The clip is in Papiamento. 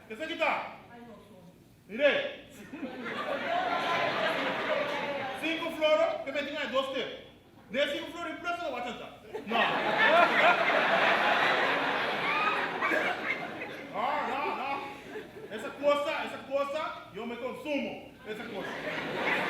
Esaki ta? Mire. Sinku floro, ke meti ngai dos tep. De sinku floro i plus lo wachanta. No. No, no, no. Esa cosa, esa cosa, yo me consumo. Esa cosa.